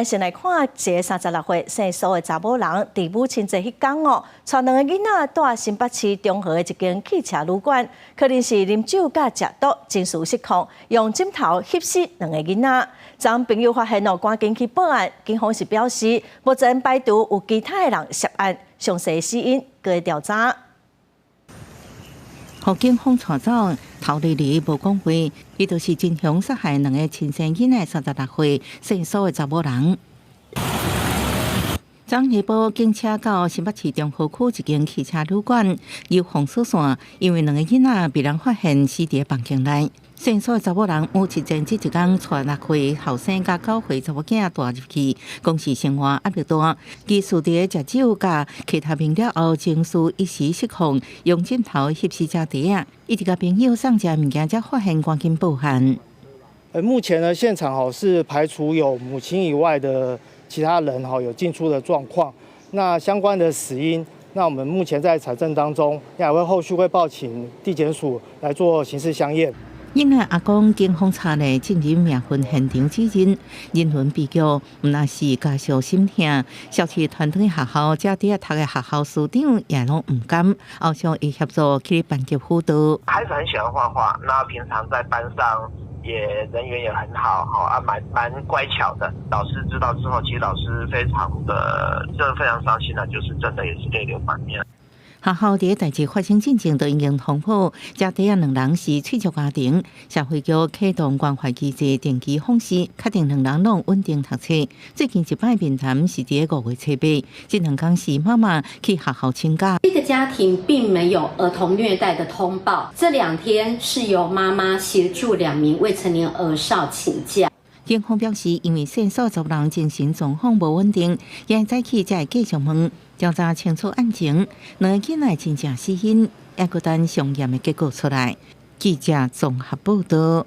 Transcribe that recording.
先來看一个36歲姓蘇的查某人，佇母親節彼工哦，帶兩个囡仔蹛新北市中和的一間汽車旅館，可能是啉酒佮食毒，情緒失控，用枕頭翕死兩个囡仔。昨朋友發現哦，趕緊去報案，警方是表示，目前排除有其他的人涉案，詳細死因閣咧調查。予警方帶走，頭離離無講話，伊就是真兇殺害兩個親生囡仔36歲姓蘇的查某人。昨下晡，警車到新北市中和區一間汽車旅館，有封鎖線，因為兩个囡仔被人發現死佇房間內。姓蘇的查某人母親節這一工帶6歲後生佮9歲查某囝帶入去，講是生活壓力大，疑似佇食酒佮其他眠了後，情緒一時失控，用枕頭翕死這弟仔，一直共朋友送食物件，才發現趕緊報案。目前呢，現場吼是排除有母親以外的其他人吼有進出的狀況。那相關的死因，那我們目前在採證當中，也會後續會報請地檢署來做刑事相驗。囡仔阿公警方查咧證人名分現場指認，人倫悲劇，毋但是家屬心疼，消息傳轉去學校，這弟仔讀的學校師長也攏毋甘，後續會協助去班級輔導。孩子很喜歡畫畫，那平常在班上也人緣也很好，哈啊，蠻乖巧的。老師知道之後，其實老師非常的，真的非常傷心啦，就是真的也是淚流滿面。學校佇代誌發生進前就已經通報，這弟仔兩人是脆弱家庭，社會局啟動關懷機制，定期訪視，確定兩人攏穩定讀冊。最近一擺面談是佇5月初八，這兩工是媽媽去學校請假。這個家庭並沒有兒童虐待的通報，這兩天是由媽媽協助兩名未成年兒少請假。警方表示，因為線索查某人精神狀況無穩定，今早起才會繼續問調查清楚案情，兩个囡仔真正死因，猶閣等相驗的結果出來。記者綜合報道。